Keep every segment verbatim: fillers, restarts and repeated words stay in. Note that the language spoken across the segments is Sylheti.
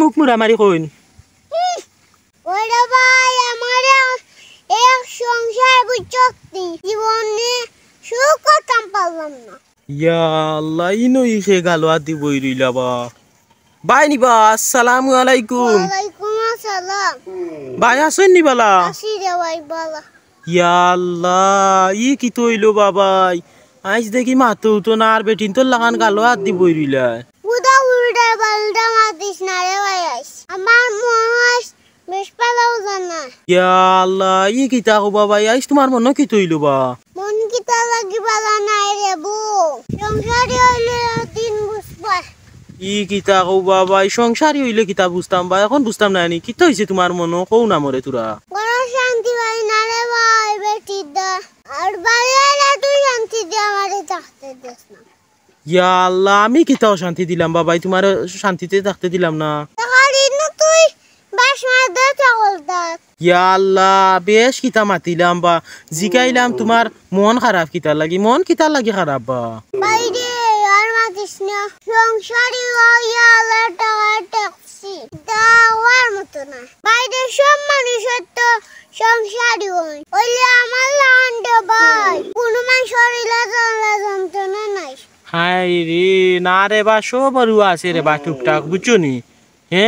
মুখ মুড়ামারি কইন। ওরে ভাই, আমার এক, এক সংসার বুঝছত নি, জীবনে সুখ করতাম পারলাম না। ইয়া আল্লাহ, ইনো ইখে গালো আদি বই রইলা বা। ভাই নি বা, আসসালামু আলাইকুম। ওয়ালাইকুম আসসালাম। ভাই আছইন নি বালা? আছি রে ভাই, বালা। ইয়া আল্লাহ, ই কিতা অইলো বা ভাই? আইজ দেখি মাতউ তো না, আর বেটিন্তর লাখান গালো আদি বই রইলা। উদা উল্টা পাল্টা মাতিস না রে ভাই, আইজ আমার মন আইজ বেশ পালাও জানা। ইয়া আল্লাহ, ই কিতা কও বা ভাই? আইজ তুমার মনো কিতা অইলো বা? মন কিতা লাগি বালা নাই রে বো। সংসারী অইলে দিন বুঝবা। ই কিতা কও বা ভাই? সংসারী অইলে কিতা বুঝতাম বা? অখন বুঝতাম না নি। কিতা অইছে তুমার মনো? কও না মরে থুড়া। ঘরো শান্তি পাই না রে ভাই, বেটির দা। আর বাড়ি আইলে তুই শান্তি দি আমারে থাকতে দেস না। ইয়া আল্লাহ, আমি কিতা অশান্তি দিলাম বা ভাই? তুমারে শান্তিতে থাকতে দিলাম না। তখন ইনো তুই বাস মার দে ছাগল দাঁত। ইয়া আল্লাহ, বেশ কিতা মাতিলাম বা, জিকাইলাম তুমার মন খারাপ কিতার লাগি, মন কিতার লাগি খারাপ বা? ভাই রে, আর মাতিস না, সংসারী অইয়া আল্লাহ টাকা টেকছি, দেওয়ার মতো না। ভাই রে, সব মানুষের তো সংসারী অয়, অইলে আমার লাখান রে ভাই, কুনু মানষর ইলা জ্বালা যন্ত্রণা নাই। হায় রে, না রে বা, সবরউ আছে রে বা টুকটাক, বুঝছো নি? হে?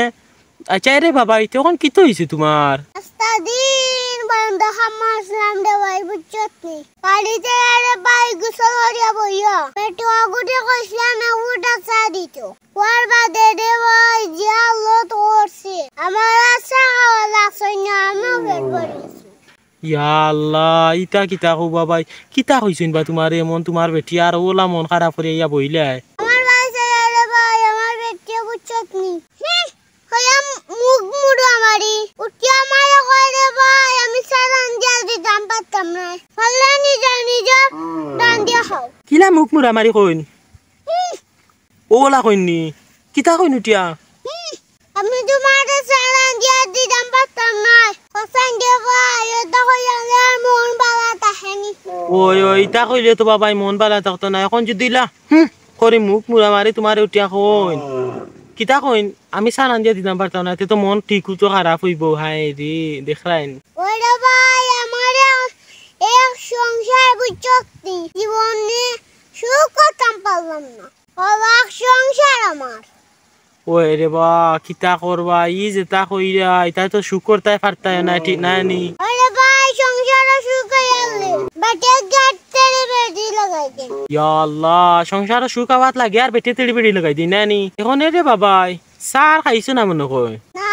আইচ্ছা রে বাবা, ইতা অখন কিতা অইছে তুমার? আস্তা দিন বন্ধ খামো আছলাম রে ভাই, বুঝছত নি? বাড়িত আইয়া রে ভাই গোসল করিয়া বইয়া, পেটুয়া গুটি কইছলাম এক ফুটা চা দিতো। অর বাদে রে ভাই যে হালত করছে, আমার আর চা খাওয়া লাগছে না, আমিও পেট ভরি গেছি। ইয়া আল্লাহ, ইতা কিতা কও বা ভাই? কিতা কইছইন বা তুমারে এমন তুমার বেটি আর অলা মন খারাপ করি আইয়া বইলায়? আমার ভাই চাইয়া রে ভাই, আমার বেটিয়ে বুঝছত নি। হি, কইয়া মুখ মুড়ামারি। উঠিয়া আমারে কয় রে ভাই, আমি চা রান্দিয়া দিতাম পারতাম নায়। পারলে নিজে নিজে রান্দিয়া খাও। কিলা মুখ মুড়ামারি কইন? হি, অলা কইন নি? কিতা কইন উঠিয়া? হি, আমি তুমারে চা রান্দিয়া দিতাম পারতাম নায়। কইছইন রে ভাই, অতা কইলে আর মন বালা থাকে নি। ওই, ওই, ইতা কইলে তো বাবাই মন বালা থাকতো না। অখন যুদি ইলা, হুম, করি মুখ মুড়ামারি তুমারে উঠিয়া কইন। কিতা কইন? আমি চা রান্দিয়া দিতাম পারতাম না, তে তো মন ঠিকউ তো খারাপ অইবো। হায় রে, দেখরায়নি। ওরে ভাই, আমার এক, এক সংসার বুঝছত নি, জীবনে সুখ করতাম পারলাম না। অবাক সংসার আমার। ওই রে বা, কিতা করবা, ই যেতা কইরা, ইতা তো সুখ করতায় পারতায় না, ঠিক নায় নি? ওরে ভাই, সংসারো সুখ আইলে বেটিয়ে গাত তেড়ি বেড়ি লাগাই দেয়। ইয়া আল্লাহ, সংসারো সুখ আওয়াত লাগে আর বেটিয়ে তেড়ি বেড়ি লাগাই দেয় না নি? অখন এ রে বাবাই, চা আর খাইছো না মনো কয়? না,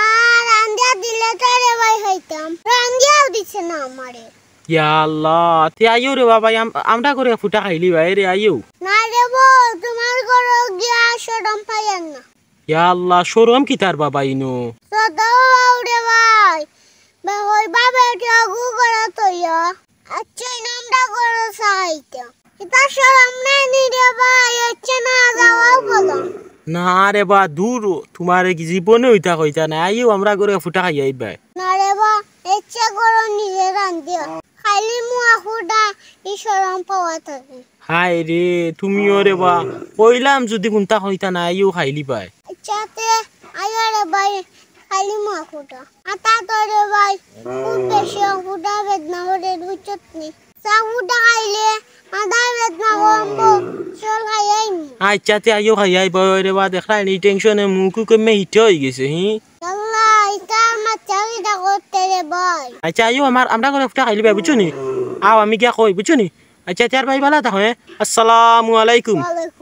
রান্দিয়া দিলে তো রে ভাই খাইতাম, রান্দিয়াও দিছে না আমারে। ইয়া আল্লাহ, তে আইও রে বাবাই, আম-, আমরার ঘরো এক ফুটা খাইলিবায় রে, আইও। না রে বো, তুমার ঘরো গিয়া শরম পাইয়ার না। ইয়া আল্লাহ, শরম কিতার বাবা ইনো? সদাও আও রে ভাই, বা-, ওই বাবা এটি অগু ঘরো থইয়া। আইচ্ছা, ইনো আমরার ঘরো চা খাইতা। ইতা শরম নাই নি রে ভাই, ইচ্ছা না যাওয়াও ভালা। না রে বা, দূর, তুমারে কি জীবনেও ইতা কইতা নায়। আইও, আমরার ঘরো ফুটা খাইয়া আইবায়। না রে বা, ইচ্ছা করো নিজে রান্দিও। খাইলিমু আখুটা, ই শরম পাওয়া থাকে। হায় রে, তুমিও রে বা, কইলাম যুদি কুন্তা কইতা নায়, আইও খাইলিবায়। আইচ্ছা তে, আইও রে ভাই, খাইলিমু আখুটা। আতা তো রে ভাই, খুব বেশি আখুটা বেদনা করে, বুঝছত নি? চা ফুটা খাইলে মাথার বেদনা কমবো, চল খাই আইমু। আইচ্ছা, তে আইও খাই আইবায় রে বা, দেখরায়নি টেনশনে মুখ কেমনে হিটে অইগেছে, হি? আল্লাহ, ইতার মাথা কিতা করতে রে ভাই? আইচ্ছা, আইও আমার, আমরার ঘরো ফুটা খাইলিবায়, বুঝছো নি? আও, আমি গিয়া কই, বুঝছো নি? আইচ্ছা, তে আর ভাই বালা থাকো, হে? আসসালামু আলাইকুম। ওয়ালাইকুম